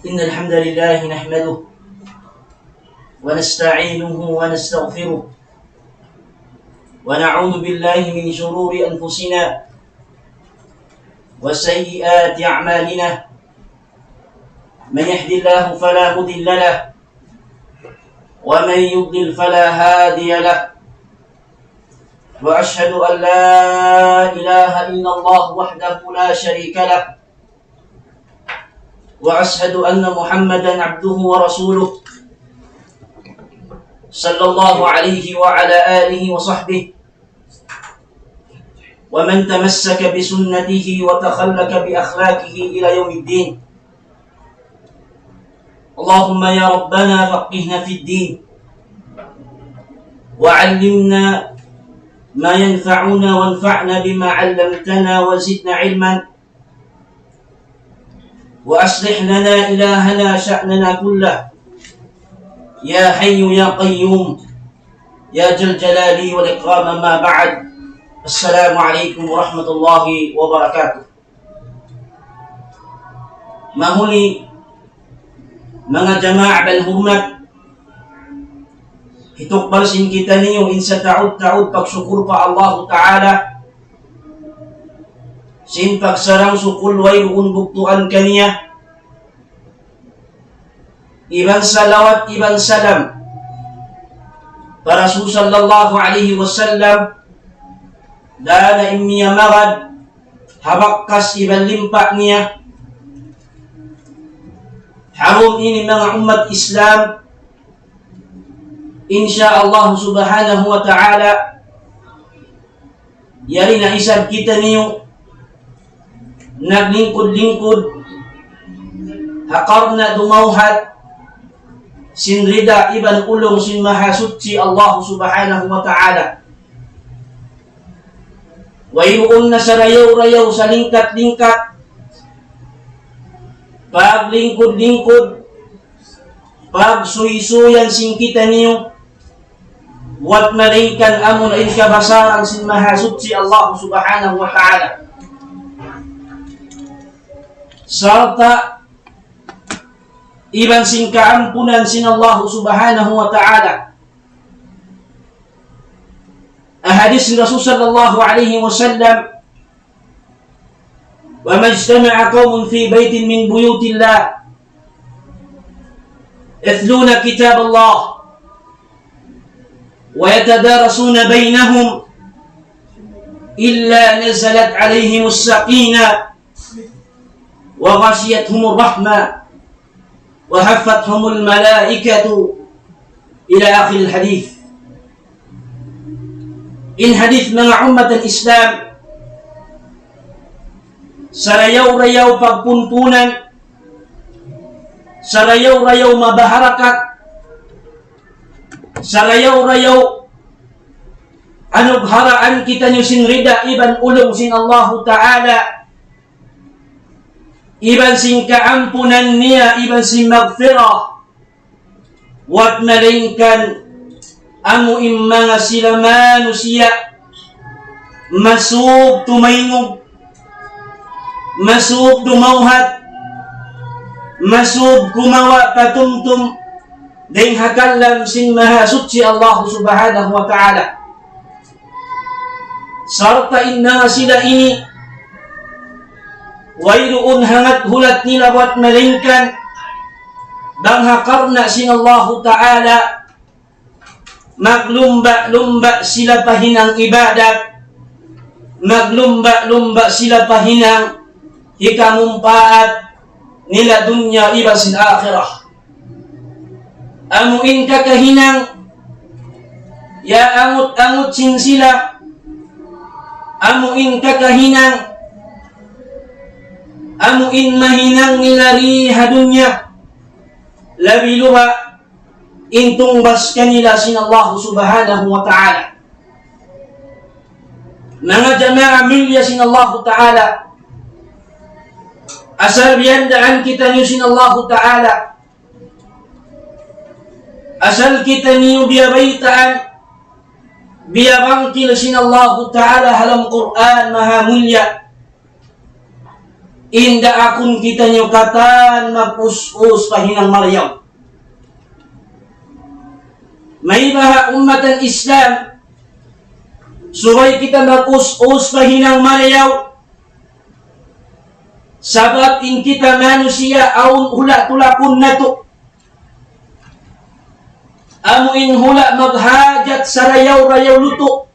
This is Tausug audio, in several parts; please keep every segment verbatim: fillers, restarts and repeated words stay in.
إن الحمد لله نحمده ونستعينه ونستغفره، ونعوذ بالله من شرور أنفسنا وسيئات أعمالنا. من يهد الله فلا مضل له، ومن يضلل فلا هادي له. وأشهد أن لا إله إلا الله وحده لا شريك له، وأشهد أن محمدا عبده ورسوله، صلى الله عليه وعلى آله وصحبه ومن تمسك بسنته وتخلق بأخلاقه إلى يوم الدين. اللهم يا ربنا فقهنا في الدين، وعلمنا ما ينفعنا، وانفعنا بما علمتنا، وزدنا علما، وأصلح لنا إلهنا شأننا كله، يا حي يا قيوم، يا ذا الجلال والإكرام. أما بعد، السلام عليكم ورحمة الله وبركاته. Mahuli, manga jamaa bal hurmat, hitukbal sin kitaniyu in sataud-taud pagsukur pa Allahu Ta'ala, sin pagsarang-sukul wayruun bugtuan kaniya, iban salawat iban salam pa Rasul sallallahu alayhi wasallam, dana in miyamagad ha bakas iban limpa niya. Ha dum ini manga ummat Islam, insya Allah subhanahu wa ta'ala, yari na isab kitaniyu naglingkud-lingkud ha karna' dumawhat sin rida iban ulung sin Mahasuchi Allah subhanahu wa ta'ala. Wayruun na sarayaw-rayaw salingkat-lingkat, paglingkud-lingkud, pagsuysuyan sin kitaniyu, buwat malaingkan amuna in kabasaran sin Mahasuchi Allah subhanahu wa ta'ala, sarta' iban sin kaampunan sin Allah subhanahu wa ta'ala. Hadis Rasul sallallahu alayhi wasallam, وما اجتمع قوم في بيت من بيوت الله يتلون كتاب الله ويتدارسونه بينهم إلا نزلت عليهم السكينة وغشيتهم الرحمة وحفتهم الملائكة إلى آخر الحديث. In hadis manga ummat Islam, sarayaw-rayaw pagpunpunan, sarayaw-rayaw mabaharakat, sarayaw-rayaw anugharaan kitaniyu sin rida iban ulung sin Allahu Ta'ala, iban sin kaampunan niya, iban sin maghfirah. Buwat malaingkan amu in manga sila manusiya' masub tumaingug, masub dumawhat, masub kumawa' patumtum dayn ha kalam sin Mahasuchi Allah subhanahu wa ta'ala. Sarta' in manga sila ini, wayruun hangat hulat nila buwat malaingkan bang ha karna' sin Allahu Ta'ala, maglumba'-lumba' sila pa hinang ibadat, maglumba'-lumba' sila pa hinang hikamumpaat nila dunya iban sin akhirat. Amu in kakahinang iyaangut-angut sin sila, amu in kakahinang, amu in mahinang nila di ha dunya, labi luba' in tungbas kanila sin Allah subhanahu wa ta'ala. Manga jamaa mulliya sin Allah ta'ala, asal biyandaan kitaniyu sin Allah ta'ala, asal kitaniyu biyabaytaan, biyabangkil sin Allah ta'ala ha lawm Qur'an maha mulliya. in daakun kitaniyu katan mag-us-us pa hinang marayaw. Mayta' ha ummat al-Islam, subay kita mag-us-us pa hinang marayaw. Sabab in kita manusiya' awn hula' tulakun natu'. Amu in hula' maghajat sarayaw-rayaw lutu'.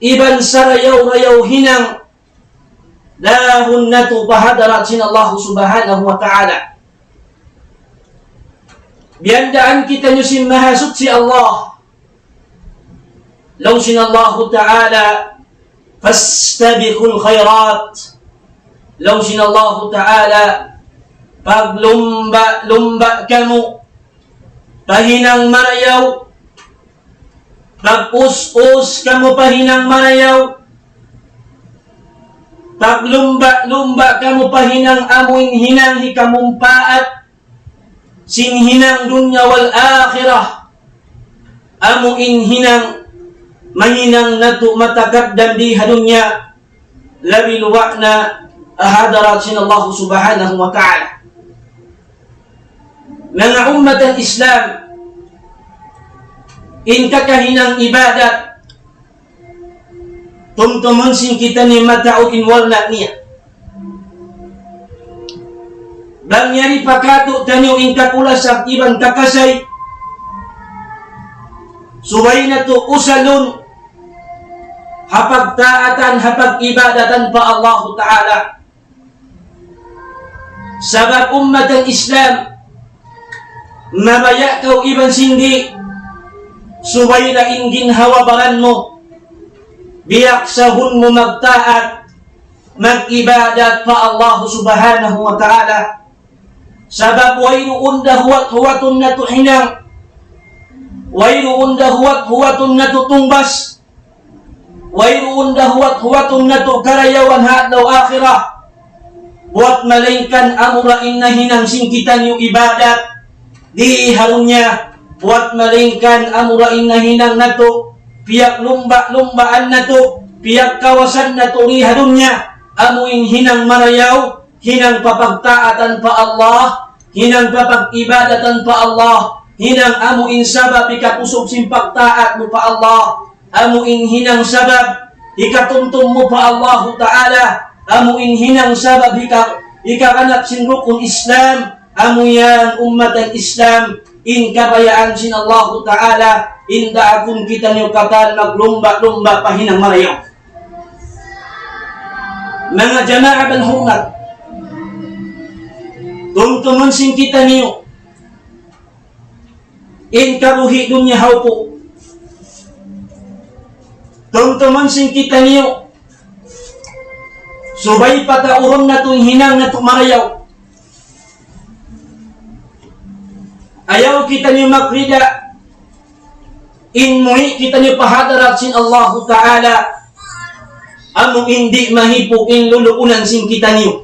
Iban sarayaw-rayaw hinang dahun natu' pa hadarat sin Allah Subhanahu wa Ta'ala. Biyandaan kitaniyu sin Mahasuchi Allah. Laung sin Allahu Ta'ala, "Fastabiqul khairat." Laung sin Allahu Ta'ala, "Paglumba-lumba kamu pa hinang marayaw, pag-us-us kamu pa hinang marayaw, paglumba-lumba kamu pa hinang amu in hinang hikamumpaat sin hinang dunya wal akhirah, amu in hinang mahinang natu' matakaddam di ha dunya, labi luwa' na ha hadarat sin Allah Subhanahu wa Ta'ala." Manga ummat al-Islam, in kakahinang ibadat, tumtumun sin kitaniyu mataud in walna' niya. Bang yari pa katu'taniyu in kakulasag iban kakasay, subay natu' usalun ha pagtaatan, ha pag-ibadatan pa Allahu Ta'ala. Sabab ummat al-Islam, mabaya' kaw iban sin di', subay da in ginhawa-baran mu, biyaksahun mu magtaat, mag-ibadat pa Allah Subhanahu wa Ta'ala. Sabab wayruun da huwat-huwatun natu' hinang, wayruun da huwat-huwatun natu' tungbas, wayruun da huwat-huwatun natu' karayawan ha adlaw akhirat. Buwat malaingkan amura in nahinang sin kitaniyu ibadat di ha dunya. Buwat malaingkan amura in nahinang natu', piyaglumba-lumbaan natu', piyagkawasan natu' di ha dunya. Amu in hinang marayaw, hinang papagtaatan pa Allah, hinang papag-ibadatan pa Allah, hinang amu in sabab hikakusug sin pagtaat mu pa Allah, amu in hinang sabab hikatumtum mu pa Allahu Ta'ala, amu in hinang sabab hika-, hikaganap sin rukun Islam, amu yan ummat al-Islam, in kabayaan sin Allahu Ta'ala, in daakun kitaniyu katan maglumba-lumba pa hinang marayaw. Manga jamaa bal hurmat, tumtumun sin kitaniyu in kabuhi' dunya hawpu'. Tumtumun sin kitaniyu, subay pataurun natu' in hinang natu' marayaw. Ayaw kitaniyu magrida in muwi' kitaniyu pa hadarat sin Allahu Ta'ala, amu in di' mahipu' in luluunan sin kitaniyu.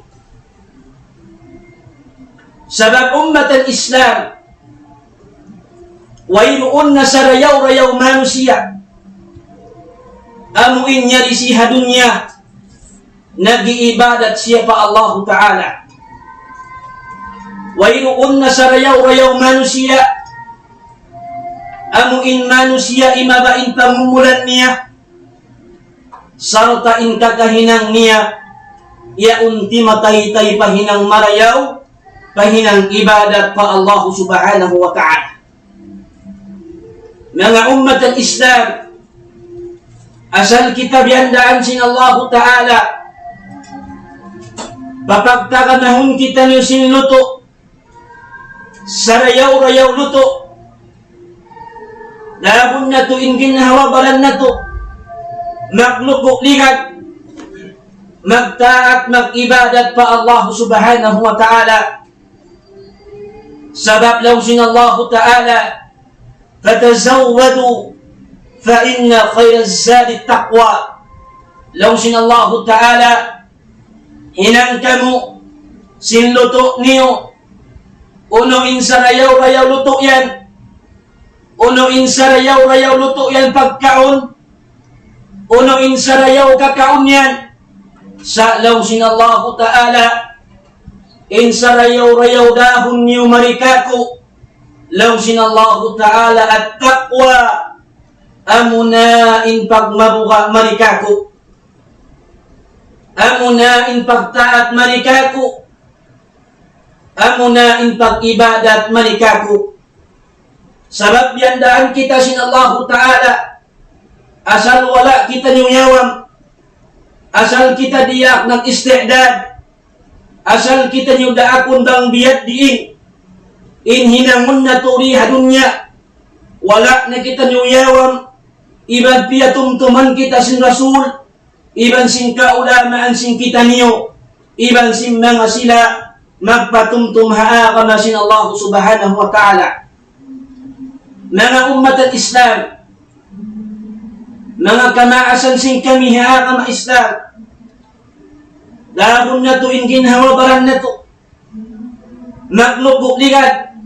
Sabab ummat al-Islam, wayruun na sarayaw-rayaw manusiya' amu in yari siya ha dunya nag-iibadat siya pa Allahu Ta'ala. Wayruun na sarayaw-rayaw manusiya' amu in manusiya' imaba in pamumulan niya, sarta' in kakahinang niya, yaun timataytay pa hinang marayaw, pa hinang ibadat pa Allahu Subhanahu wa Ta'ala. Manga ummat al-Islam, asal kita biyandaan sin Allahu Ta'ala, papagtaganahun kitaniyu sin lutu', sarayaw-rayaw lutu'. Laabun natu' in ginhawa-baran natu', magluku' ligad, magtaat, mag-ibadat pa Allah Subhanahu wa Ta'ala. Sabab laung sin Allahu Ta'ala, "Fatazawwadu fa inna khayra zadi taqwa." Laung sin Allahu Ta'ala, hinang kamu sin lutu' niyu, unu in sarayaw-rayaw lutu' yan, unu in sarayaw-rayaw lutu' yan pagkaun, unu in sarayaw kakaun yan, Sa' laung sin Allahu Ta'ala, in sarayaw-rayaw dahun niyu mari kāku', laung sin Allahu Ta'ala, at-taqwa, amuna in pagmabuga' mari kāku'. Amuna in pagtaat mari kāku'. Amuna in pag-ibadat mari kāku'. Sabab biyandaan kita sin Allahu Ta'ala, asal wala' kitaniyu yawam, asal kita diyaak nag-isti'dad, asal kitaniyu daakun bang biya' diin in hinangun natu' di ha dunya, wala' na kitaniyu yawam, iban piyatumtuman kita sin Rasul, iban sin kaulamaan sin kitaniyu, iban sin manga sila magpatumtum ha agama sin Allah Subhanahu wa Ta'ala. Manga ummat al-Islam, manga kamaasan sin kami ha agama Islam, dahun natu' in ginhawa-baran natu', maglugbu' ligad,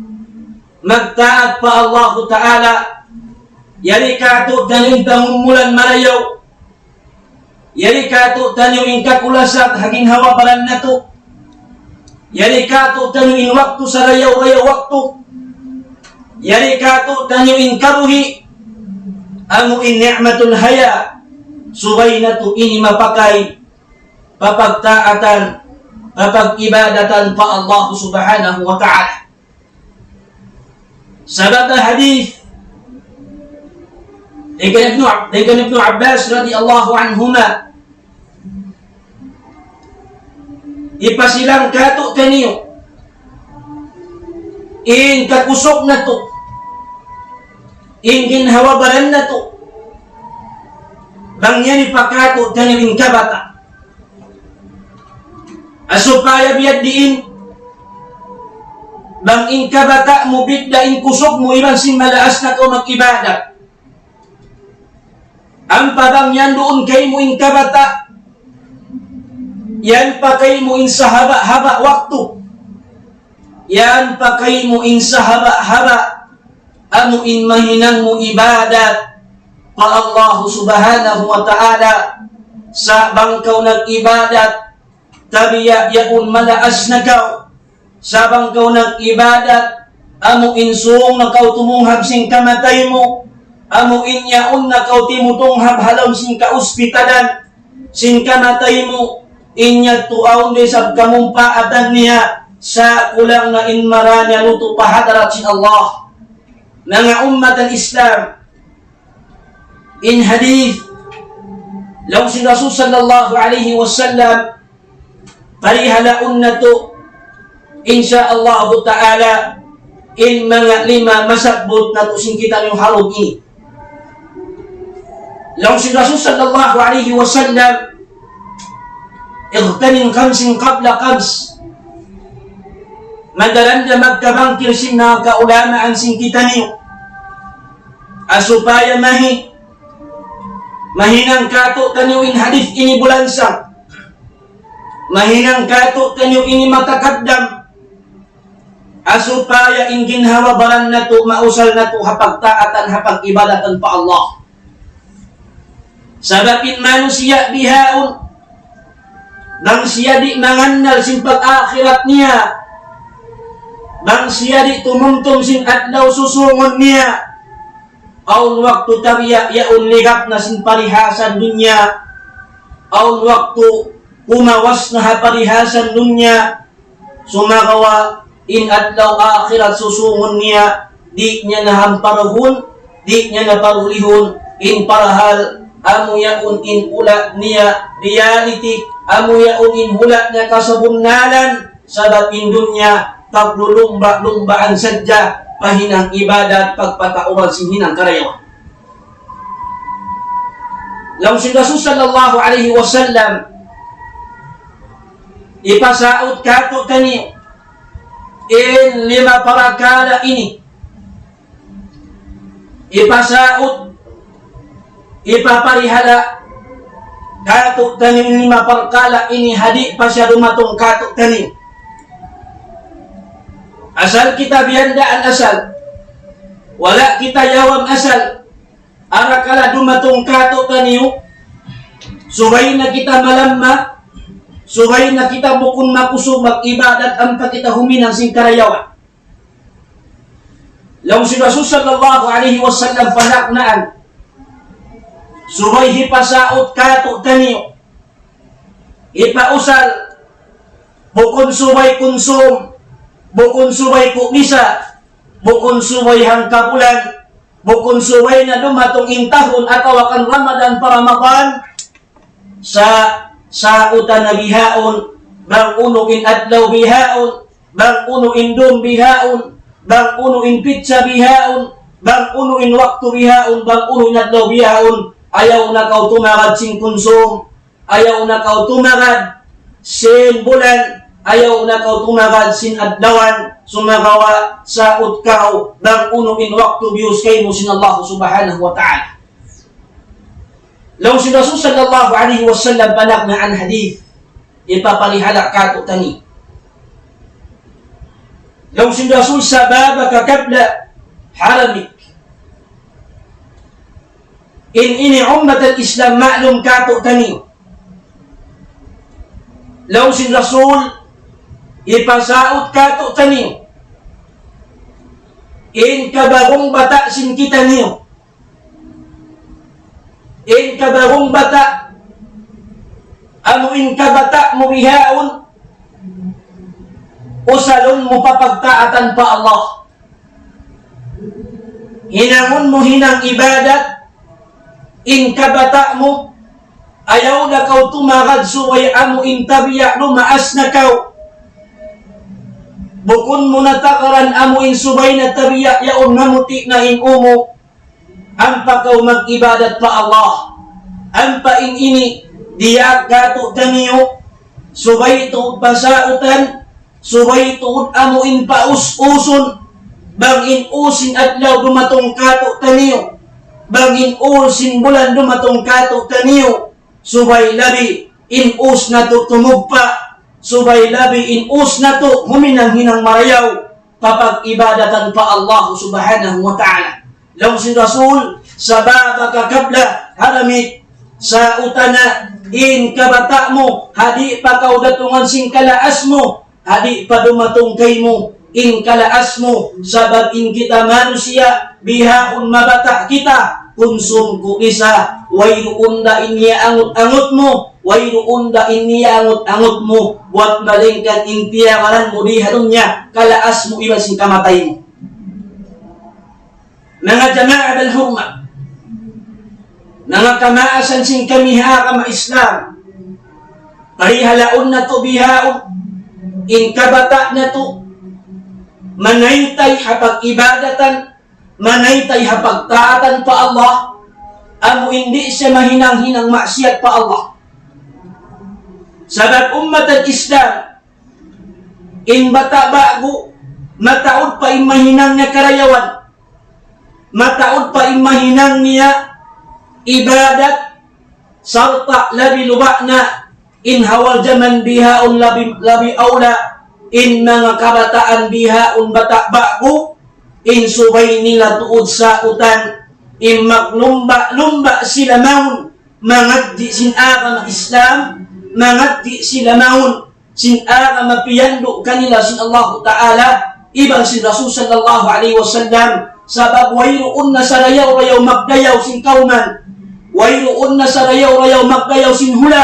magtaat pa Allahu Ta'ala, yari kātu'niyu in pangumulan marayaw, yari kātu'niyu in kakulasag ha ginhawa-baran natu', yari kātu'niyu in waktu sarayaw-rayaw waktu, yari kātu'niyu in kabuhi', amu in ni'matul haya, subay natu' ini mapakay pa pagtaatan, pa pag-ibadatan pa Allah Subhanahu wa Ta'ala. Sabab ha hadith dayn kan Ibnu Ab-, dayn kan Ibnu Abbas radiyallahu anhuma, hipasilang kātu'niyu in kakusug natu', in ginhawa-baran natu', bang yan hipakātu'niyu in kabata'. Supaya biya' diin, bang in kabata' mu bidda' in kusug mu iban sin malaas na kaw mag-ibadat. Ampa bang yan duun kaymu in kabata', yan pa kaymu in sahaba'-haba' waktu, yan pa kaymu in sahaba'-haba', amu in mahinang mu ibadat pa Allah Subhanahu wa Ta'ala. Sa' bang kaw nag-ibadat, tabiya' yaun malaas na kaw. Sa' bang kaw nag-ibadat, amu in sūng na kaw tumunghab sin kamatay mu, amu in yaun na kaw timutunghab ha lawm sin kauspitalan sin kamatay mu, in yadtu awn da isab kamumpaatan niya, sa' kulang na in mara niya lutu' pa hadarat sin Allah. Manga ummat al-Islam, in hadith, laung sin Rasul sallallahu alayhi wasallam, parihalaun natu', insya Allahu Ta'ala, in manga lima masabbut natu' sin kitaniyu ha lawm ini. Laung sin Rasul sallallahu alayhi wasallam, اغتنم خمسا قبل خمس. Madaran da magkabangkil sin manga kaulamaan sin kitaniyu. Supaya mahi-, mahinang kātu'niyu in hadith ini bulansang. Mahinang kātu'niyu ini matakaddam. Supaya in ginhawa-baran natu' mausal natu' ha pagtaatan, ha pag-ibadatan pa Allah. Sabab in manusiya' bihaun, bang siya di' mangannal sin pag-akhirat niya, bang siya di' tumumtum sin adlaw susūngun niya, awn waktu tabiya' yaun ligap na sin parihasan dunya, awn waktu kumawas na ha parihasan dunya, sumagawa' in adlaw akhirat susūngun niya, di' niya na hamparuhun, di' niya na parulihun, in parhal, amu yaun in hula' niya reality, amu yaun in hula' niya kasabunnalan, sabab in dunya, paglulumba'-lumbaan sadja, pa hinang ibadat, pagpatauran sin hinang karayawan. Laung sin Rasul sallallahu alayhi wasallam, hipasaut kātu'niyu in lima parakala' ini. Hipasaut, hipaparihala' kātu'niyu in lima parakala' ini ha di' pa siya dumatung kātu'niyu. Asal kita biyandaan asal. Wala' kita yawam asal. Arakala' dumatung kātu'niyu, subay na kita malamma, Subay na kita bukun makusug mag-ibadat ampa kita huminang sin karayawan. Laung sin Rasul sallallahu alayhi wasallam panagnaan, subay hipasaut kātu'niyu, hipausal, bukun subay kunsum, bukun subay ku'nisa, bukun subay hangkabulan, bukun subay na dumatung in tahun atawa kan Ramadan pa Ramadan, sa, sautan na bihaun, bang unu in adlaw bihaun, bang unu in dum bihaun, bang unu in pitsa bihaun, bang unu in waktu bihaun, bang unu in adlaw bihaun, ayaw na kaw tumagad sin kunsum, ayaw na kaw tumagad sin bulan, ayaw na kaw tumagad sin adlawan, sumagawa' saut kaw, bang unu in waktu biyus kaymu sin Allah subhanahu wa ta'ala. Laung sin Rasul sallallahu alayhi wasallam panagnaan hadith, hipaparihala' kātu'niyu. Laung sin Rasul, شبابك قبل هرمك. In ini ummat al-Islam, ma'lum kātu'niyu. Laung sin Rasul, hipasaut kātu'niyu in kabagung bata' sin kitaniyu. In kabagung bata', amu in kabata' mu bihaun, usalun mu pa pagtaatan pa Allah. Hinangun mu hinang ibadat in kabata' mu, ayaw na kaw tumagad subay amu in tabiya' lumaas na kaw. Bukun mu na takaran amu in subay na tabiya' yaun mamuti' na in ū mu. Ampa kaw mag-ibadat pa Allah. Ampa in ini, diyaak kātu'niyu, subay tuud pasautan, subay tuud amu in paus-usun, bang in ū sin adlaw dumatung kātu'niyu, bang in ū sin bulan dumatung kātu'niyu, subay labi in ūs natu' tumugpa', subay labi in ūs natu' huminang hinang marayaw, pa pag-ibadatan pa Allah subhanahu wa ta'ala. Laung sin Rasul, شبابك قبل هرمك, sautan na in kabata' mu, ha di' pa kaw datungan sin kalaas mu, ha di' pa dumatung kaymu in kalaas mu, sabab in kita manusiya', bihaun mabata' kita, kunsum ku'nisa, wayruun da in iyaangut-angut mu, wayruun da in iyaangut-angut mu, buwat malaingkan in tiyagaran mu di ha dunya, kalaas mu iban sin kamatay mu. Manga jamaa bil hurma, manga kamaasan sin kami ha agama Islam, parihalaun natu' bihaun in kabata' natu', manaytay ha pag-ibadatan, manaytay ha pagtaatan pa Allah, amu in di' siya mahinang-hinang maksiyat pa Allah. Sabab ummat al-Islam, in bata' ba'gu, mataud pa in mahinang niya karayawan, mataud pa in mahinang niya ibadat, sarta' labi luba' na in ha wal jaman bihaun labi, labi awla, in manga kabataan bihaun bata' ba'gu, in subay nila tuud sautan, in maglumba'-lumba' sila mawn, mangadji' sin agama Islam, mangadji' sila mawn, sin agama piyandu' kanila sin Allahu Ta'ala, iban sin Rasul sallallahu alayhi wasallam, sabab wayruun na sarayaw-rayaw magdayaw sin kawman, wayruun na sarayaw-rayaw magdayaw sin hula',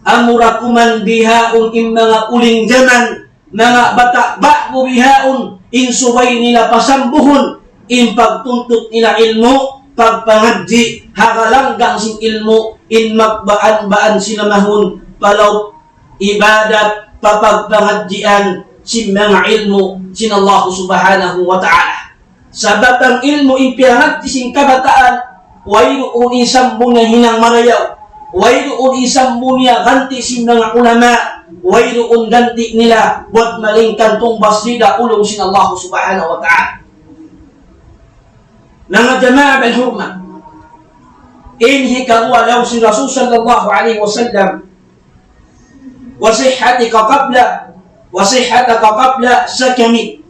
amura kuman bihaun in manga uling jaman, manga bata' ba'gu bihaun, in subay nila pasambuhun, in pagtuntut nila ilmu', pagpangadji', ha galanggang sin ilmu', in magbaan-baan sila mahun, pa lawm ibadat, pa pagpangadjian, sin manga ilmu', sin Allah subhanahu wa ta'ala. Sabab bang ilmu' in piyangadji' sin kabataan, wayruun in sambung niya hinang marayaw, wayruun in sambung niya ganti' sin manga ulama, wayruun ganti' nila buwat malaingkan tungbas dida ulung sin Allah subhanahu wa ta'ala. Manga jamaa bil hurma, in hikaruwa laung sin Rasul sallallahu alayhi wasallam, وصحتك قبل، وصحتك قبل سقمك.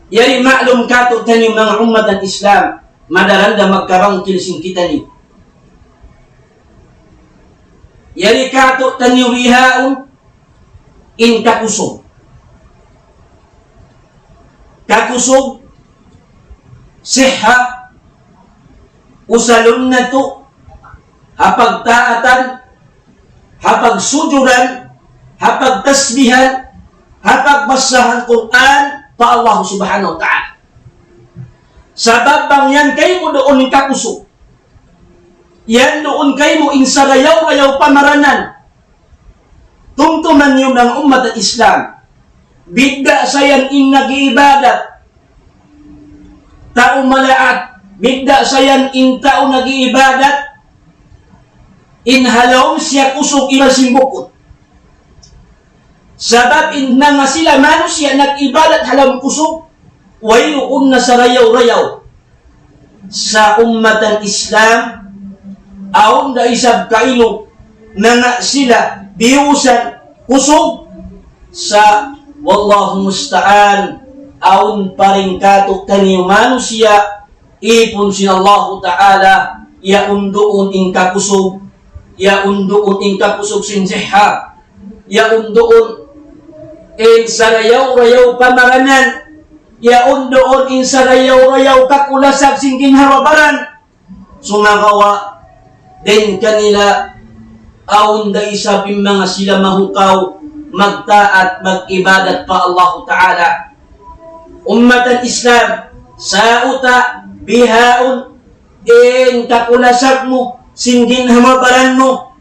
Yari ma'lum kātu'niyu manga ummat al-Islam, madaran da magkabangkil sin kitaniyu. Yari katu' taniyu bihaun in kakusug. Kakusug, siha, usalun natu', ha pagtaatan, ha pagsujudan, ha pagtasbihan, ha pagbasahan Qur'an pa Allah Subhanahu wa Ta'ala. Sabab bang yan kaymu duun in kakusug, yan duun kaymu in sarayaw-rayaw pamaranan. Tumtuman niyu manga ummat al-Islam. Bidda' sa yan in nag-iibadat tau malaat. Bidda' sa yan in tau nag-iibadat in ha lawm siya kusug iban sin bukun. Sabab in manga sila manusiya' nag-ibadat ha lawm kusug, wayruun na sarayaw-rayaw. Sa' ummatan Islam, awn da isab kailu, manga sila biyusan kusug, sa' wallahu musta'an, awn pa rin katu' taniyu manusiya', ipun sin Allahu Ta'ala, yaun duun in kakusug, yaun duun in kakusug sin siha, yaun duun in sarayaw-rayaw pamaranan, yaun duun in sarayaw-rayaw kakulasag sin ginhawa-baran. Sumagawa' dayn kanila awn da isab in manga sila mahukaw magtaat, mag-ibadat pa Allahu Ta'ala. Ummatan Islam, sauta bihaun in kakulasag mu sin ginhawa-baran mu.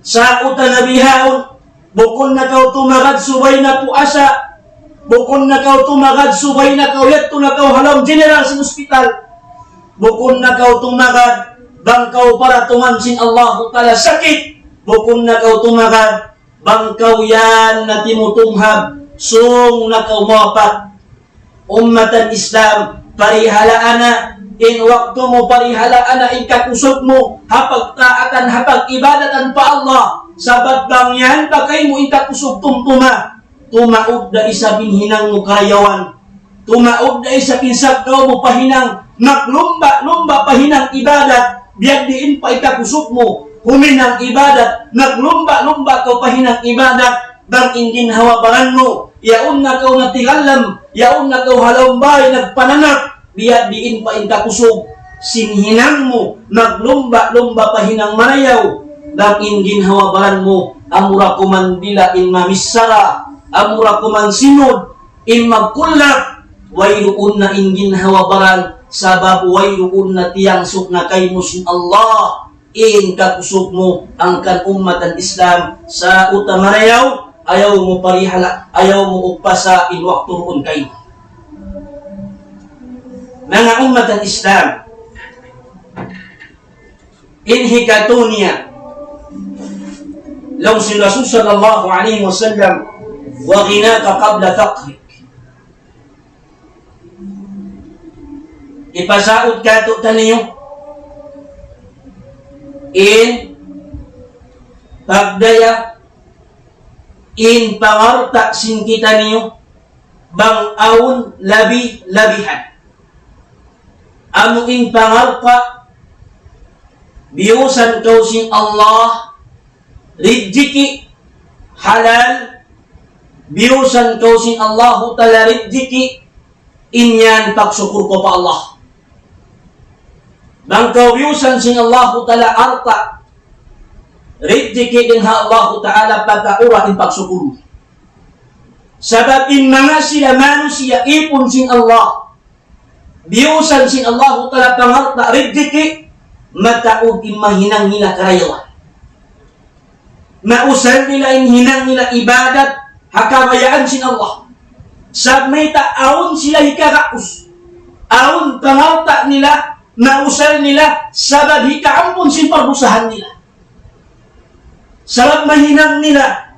Sauta na bihaun, bukun na kaw tumagad subay na puasa, bukun na kaw tumagad subay na kaw yadtu na kaw ha lawm general sin hospital, bukun na kaw tumagad bang kaw paratungan sin Allahu Ta'ala sakit, bukun na kaw tumagad bang kaw yan na timutunghab, sung na kaw mawapat. Ummatan Islam, parihalaan na in waktu mu, parihalaan na in kakusug mu ha pagtaatan, ha pag-ibadatan pa Allah. Sabab bang yan pa kaymu in kakusug tumtuma, tumaud da isab in hinang mu karayawan. Tumaud da isab in saggaw mu pa hinang, maglumba-lumba pa hinang ibadat, biya' diin pa in kakusug mu huminang ibadat, maglumba-lumba kaw pa hinang ibadat, bang in ginhawa-baran mu, yaun na kaw natigalam, yaun na kaw ha lawm bay nagpananap, biya' diin pa in kakusug sin hinang mu, maglumba-lumba pa hinang marayaw, bang in ginhawa-baran mu, amura kuman dila in mamichara, amura kuman sinud, in magkullap, wayruun na in ginhawa-baran, sabab wayruun na tiyangsuk na kaymu sin Allah in kakusug mu. Hangkan ummatan Islam, sauta marayaw, ayaw mu parihala, ayaw mu upasa in waktu duun kaymu. Manga ummatan Islam, in hikatu niya, laung sin Rasul sallallahu alayhi wasallam, وغناك قبل فقرك. Hipasaut katu' taniyu in pagdaya, in pangalta' sin kitaniyu bang awn labi-labihan. Amu in pangalta', biyusan kaw sin Allah rijiki' halal, biyusan kaw sin Allahu Ta'ala rijiki', in yan pagsukur kaw pa Allah. Bang kaw biyusan sin Allahu Ta'ala alta', rijiki' dayn ha Allahu Ta'ala, pakaura in pagsukur. Sabab in manga sila manusiya' ipun sin Allah, biyusan sin Allahu Ta'ala pangalta' rijiki', mataud in mahinang nila karayawan. Mausal nila in hinang nila ibadat ha kabayaan sin Allah. Sabab mayta', awn sila hikaraus, awn pangalta' nila, mausal nila, sabab hikaampun sin pardusahan nila. Sabab mahinang nila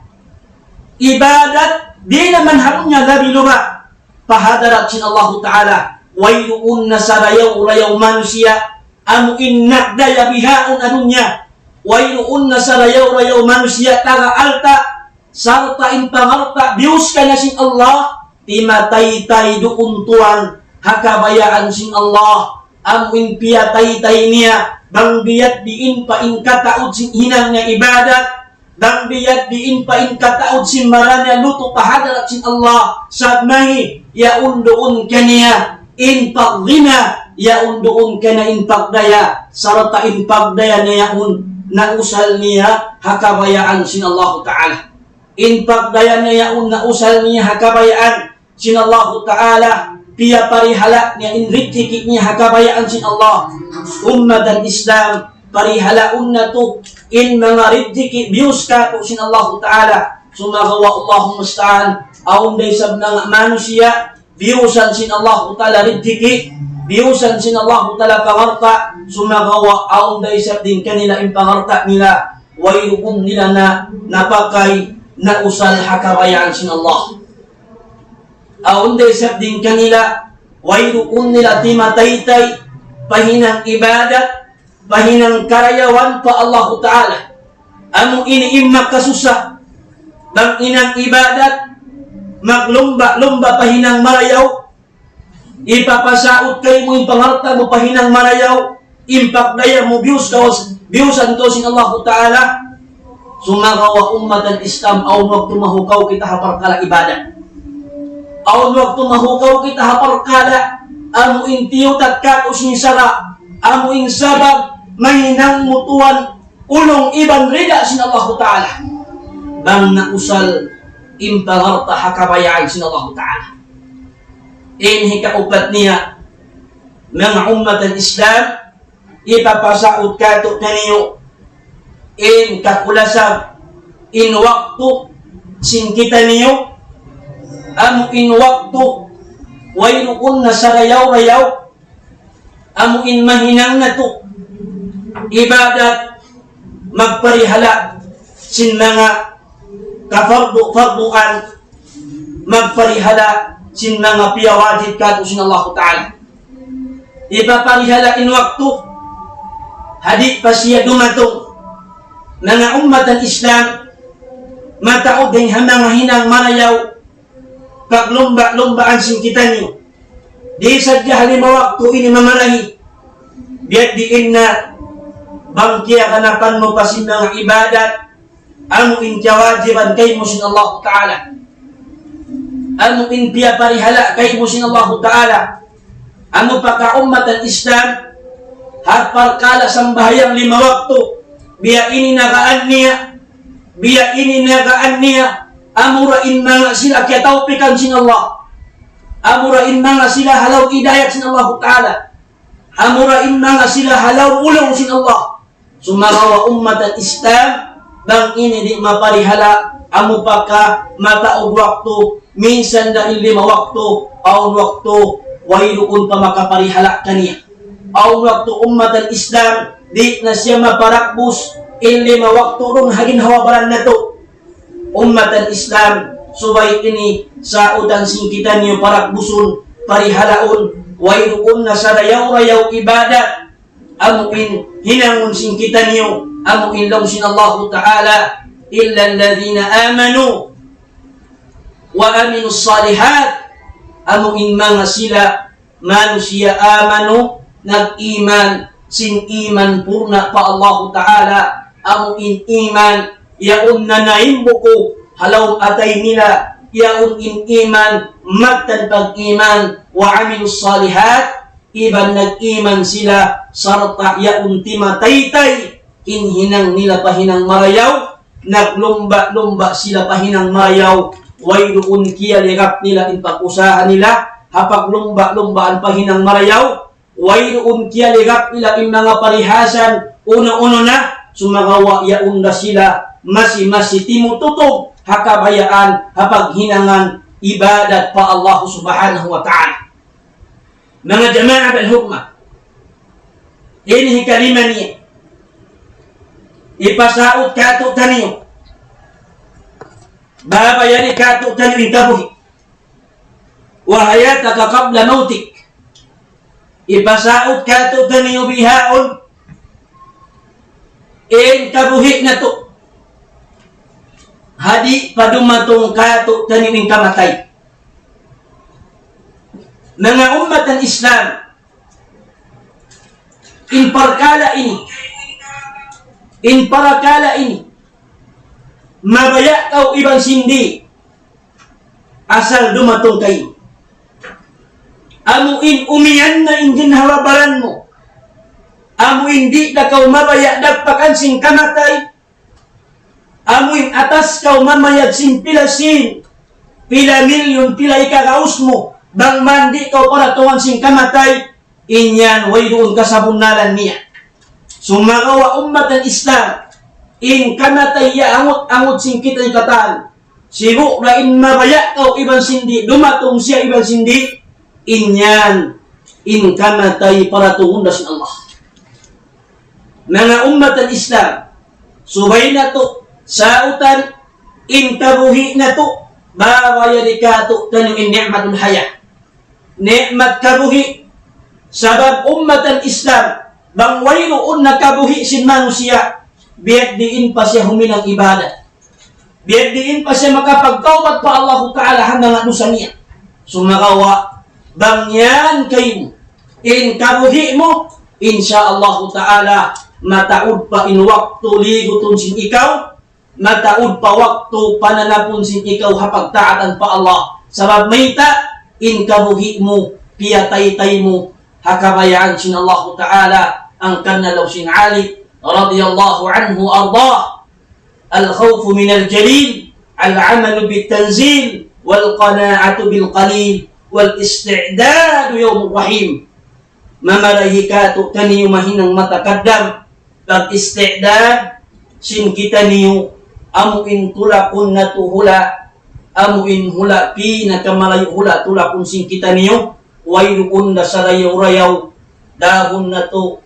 ibadat, di' na man ha dunya labi-lubba pa hadarat sin Allahu Ta'ala. Wayruun na sarayaw-rayaw manusiya' amu in nagdaya bihaun ha dunya. Wayruun na sarayaw-rayaw manusiya' taga alta', sarta' in pangalta' biyus kaniya sin Allah, timataytay duun tuwan ha kabayaan sin Allah. Amu in piyataytay niya, bang biya' diin pa in kataud sin hinang niya ibadat, Bang biya' diin pa in kataud sin marā niya lutu' pa hadarat sin Allah, sabab mahi, yaun duun kaniya in pagzina, yaun duun kaniya in pagdaya, sarta' in pagdaya niya yaun nausal niya ha kabayaan sin Allahu Ta'ala. In pagdaya niya yaun nausal niya ha kabayaan sin Allahu Ta'ala, piyaparihala' niya in rijiki' niya ha kabayaan sin Allah. Ummat al-Islam, parihalaun natu' in manga rijiki' biyus kātu' sin Allahu Ta'ala. Sumagawa' Allahul musta'an, awn da isab manga manusiya', biyusan sin Allahu Ta'ala rijiki', biyusan sin Allahu Ta'ala pangalta', sumagawa' awn da isab dayn kanila in pangalta' nila, wayruun nila na napakay, nausal ha kabayaan sin Allah. Awn da isab dayn kanila, wayruun nila timataytay, pa hinang ibadat, pa hinang karayawan pa Allahu Ta'ala. Amu ini in makasusa, bang hinang ibadat, maglumba-lumba pa hinang marayaw, ipapasaut kaymu in pangalta' mu pa hinang marayaw, in pagdaya mu biyus kaw, biyusan kaw sin Allahu Ta'ala. Sumagawa' ummat al-Islam, awn waktu mahukaw kita ha parkala' ibadat. Awn waktu mahukaw kita ha parkala', amu in tiyutat kātu' sin sara', amu in sabab, mahinang mu tuwan, ulung iban rida sin Allahu Ta'ala. Bang nausal in pangalta' ha kabayaan sin Allahu Ta'ala. In hikaupat niya, manga ummat al-Islam, ipapasaut kātu' kaniyu in kakulasan, in waktu sin kitaniyu, amu in waktu wayruun na sarayaw-rayaw, amu in mahinang natu' ibadat, magparihala' sin manga kafardu-farduan, magparihala' sin manga piyawajib kātu' sin Allahu Ta'ala. Ipaparihala' in waktu, ha di' pa siya dumatung. Manga ummat al-Islam, mataud dayn ha manga hinang marayaw, paglumba-lumbaan sin kitaniyu. Di' sadja ha lima waktu ini mamarahi. Biya' diin na bang kiyaganapan mu pa sin manga ibadat, amu in kiyawajiban kaymu sin Allahu Ta'ala. Amu in piyaparihala' kaymu sin Allahu Ta'ala. Amu pa ka ummat al-Islam, ha parkala' sambahayang lima waktu, biya' ini nagaan niya, biya' ini nagaan niya, amura in manga sila kiyatawpikan sin Allah. Amura in manga sila ha lawm hidayat sin Allahu Ta'ala. Amura in manga sila ha lawm ulung sin Allah. Sumagawa' ummat al-Islam, bang ini di' maparihala', amu pa ka mataud waktu, minsan da in lima waktu, awn waktu, wayruun pa makaparihala' kaniya. Awn waktu ummat al-Islam, di' na siya maparagbus, in lima waktu duun ha ginhawa-baran natu'. Ummat al-Islam, subay ini sautan sin kitaniyu paragbusun, parihalaun, wayruun na sarayaw-rayaw ibadat, amu in hinangun sin kitaniyu, amu in laung sin Allahu Ta'ala, إلا الذين آمنوا وعملوا الصالحات, amu in manga sila manusiya' amanu, nag-iman, sin iman purna' pa Allahu Ta'ala, amu in iman, yaun na naimbuku, ha lawm atay nila, yaun in iman, mattan pag-iman, وعملوا الصالحات, iban nag-iman sila, sarta' yaun timataytay, in hinang nila pa hinang marayaw, naglumba-lumba sila pa hinang marayaw, wayruun kiyaligap nila in pag-usaha nila, ha paglumba-lumbaan pa hinang marayaw, wayruun kiyaligap nila in manga parihasan, unu-unu na, sumagawa' yaun da sila, masi-masi timututug, ha kabayaan, ha paghinangan, ibadat pa Allah Subhanahu wa Ta'ala. Manga jamaa bil hurma. Ini hikalima niya. Ipasaut kātu'niyu. Babayani kātu'niyu in kabuhi'. وحياتك قبل موتك. Ipasaut kātu'niyu bihaun in kabuhi' natu'. Ha di' pa dumatung kātu'niyu in kamatay. Manga ummat al-Islam, in parkala' ini, in parkala' ini, Mabaya' kaw iban sin di', asal dumatung kaymu. Amu in umiyan na in ginhawa-baran mu. Amu in di' da kaw mabaya' dagpakan sin kamatay. Amu in atas kaw mamayad sin pila sin, pila milyun, pila ikagaus mu. Bang man di' kaw paratungan sin kamatay, in yan wayruun kasabunnalan niya. Sumagawa' ummat al-Islam, in kamatay ya angut-angut sin kita katan. Sibu' da in mabaya' kaw iban sin di', dumatung siya iban sin di', in yan, in kamatay paratungun da sin Allah. Manga ummat al-Islam, subay natu' sautan in kabuhi' natu', bang wala' di' katu' tanu in ni'matul hayah. Ni'mat kabuhi'. Sabab ummat al-Islam, bang wayruun na kabuhi' sin manusiya', biya' diin pa siya huminang ibadat. Biya' diin pa siya makapagtawbat pa Allahu Ta'ala ha manga dusa niya. Sumagawa', bang yan kaymu in kabuhi' mu, insya Allahu Ta'ala, mataud pa in waktu ligutun sin ikaw, mataud pa waktu pananapun sin ikaw ha pagtaatan pa Allah. Sabab mayta', in kabuhi' mu, piyataytay mu ha kabayaan sin Allahu Ta'ala, hangkan na laung sin Ali radiyallahu anhu ardah, الخوف من الجليل، العمل بالتنزيل، والقناعة بالقليل، والاستعداد يوم الرحيل. Mamarahi katu' taniyu mahinang matakaddam, pag-isti'dad sin kitaniyu, amu in tulakun natu' hula', amu in hula' pinakamalayu' hula' tulakun sin kitaniyu, wayruun da sarayaw-rayaw, dahun natu',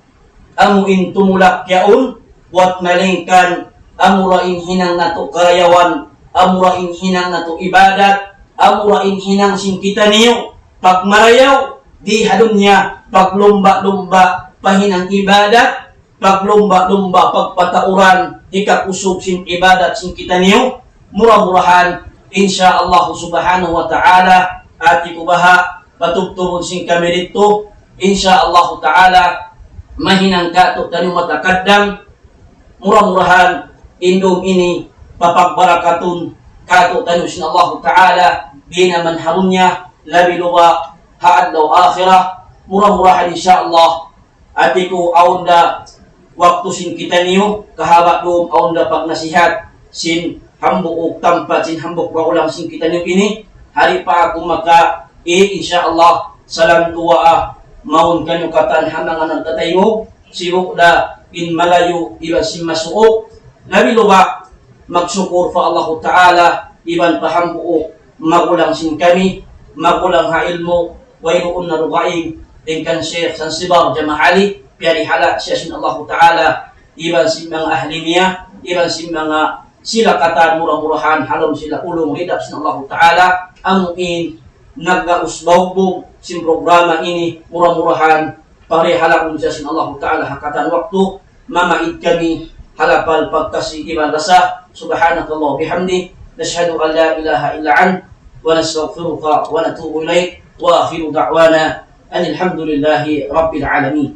amu in tumulak yaun, buwat malayngkan, amura in hinang natu' karayawan, amura in hinang natu' ibadat, amura in hinang sin kitaniyu, pagmarayaw, di ha dunya, paglumba'-lumba', pa hinang ibadat, paglumba'-lumba', pagpatauran, hikakusug sin ibadat sin kitaniyu, mura-murahan, insya Allah subhanahu wa ta'ala, ati ku baha', patubtubun sin kami didtu, insya Allah ta'ala, mahinang katu' taniyu matakaddam, mura-murahan, in dum ini, papagbarakatun katu' taniyu sin Allah ta'ala, di' na man ha dunya, labi luba' ha adlaw akhirat, mura-murahan insya Allah, ati ku awn da waktu sin kitaniyu, kahaba' dum awn da pagnasihat sin hambuuk tampat sin hambuuk magulang sin kitaniyu ini, hari pa aku maka, eh, insya Allah, salam duwaa, mawn kaniyu katan ha manga nagtataymuk, sibu' da in malayu' iban sin masuuk, labi luba' magsukur pa Allahu Ta'ala, iban pa hambuuk magulang sin kami, magulang ha ilmu', wayruun na dugaing, dayn kan Sheikh Zanzibar Jama Ali, piyarihala' siya sin Allahu Ta'ala, iban sin manga ahli niya, iban sin manga sila katan mura-murahan, ha lawm sila ulung ridha sin Allahu Ta'ala, amu in naggaus baugbug sin programa ini, mura-murahan, parihala' siya sin Allahu Ta'ala ha katan waktu, mamaid kami ha lapal pagkasi iban rasa. سبحانك اللهم وبحمدك، نشهد أن لا إله إلا أنت، ونستغفرك ونتوب إليك، وآخر دعوانا أن الحمد لله رب العالمين.